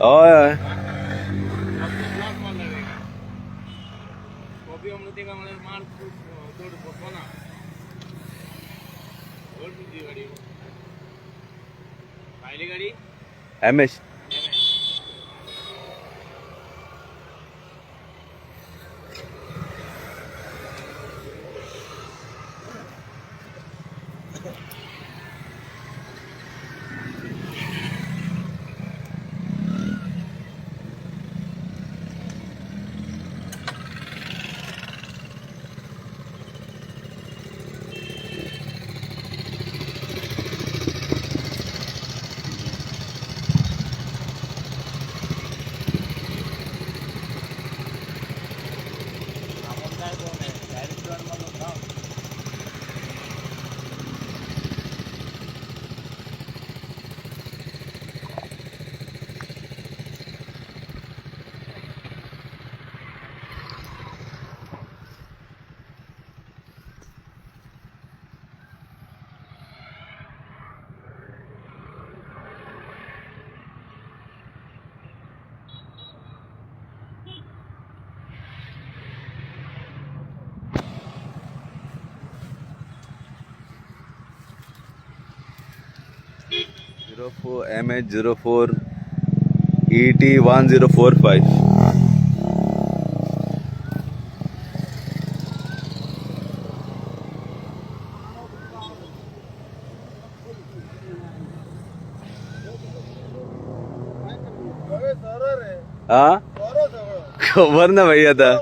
हय हय. M H. 04 MH 04 ET 1045. हा, खबर ना भाई, आता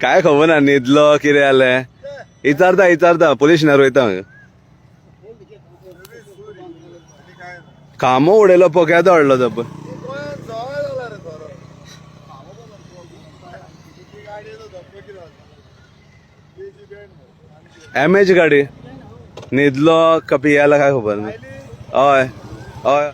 काय खबर ना, न्हिदलो कितें जालें. विचारता विचारता, पोलीस स्टेशनार वयता. खांबो उडयलो, पोक्याचो हाडलो तो पळय. गोंयांत सवाय जाला रे सोरो. गाडयेचो धपको कितें आसा? एम एच गाडी. न्हिदलो का पियाला काय खबर ना. हय हय.